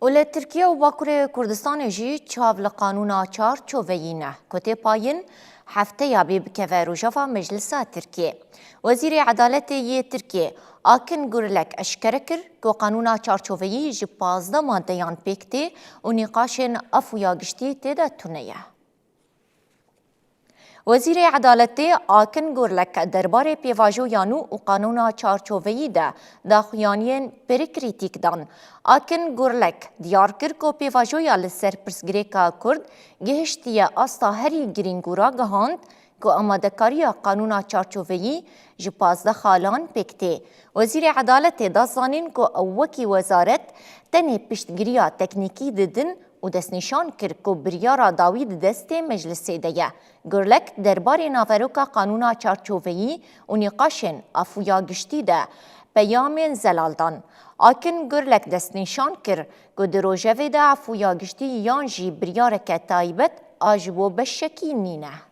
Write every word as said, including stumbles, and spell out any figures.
Û li Tirkiye û Bakurê Kurdistanê jî çav li qanûna çarçoveyî ne, ku tê payîn hefteya bê bikeve rojeva Meclisa Tirkiyê. Wezîrê Edaletê yê Tirkiyê Akin Gurlek eşkere kir ku qanûna çarçoveyî ji pazdeh madeyan pêk tê û nîqaşên af û ya giştî tê de tune ye. Wezîrê Edaletê Akin Gurlek derbarê pêvajoya nû û qanûna çarçoveyî de daxuyaniyên pir krîtîk dan. Akin Gurlek diyar kir ku pêvajoya li ser pirsgirêka Kurd gihiştiye asta herî girîng û ragihand ku amadekariya qanûna çarçoveyî ji pazdeh xalan pêk tê. Wezîrê Edaletê da zanîn ku ew wekî wezaret tenê piştgiriya teknîkî didin û destnîşan kir ku biryara dawî di destê Meclisê de ye. Gurlek derbarê naveroka qanûna çarçoveyî û nîqaşên af û ya giştî de peyamên zelal dan. Akin Gurlek destnîşan kir ku di rojevê de af û ya giştî yan jî biryareke taybet a ji bo beşekî nîne.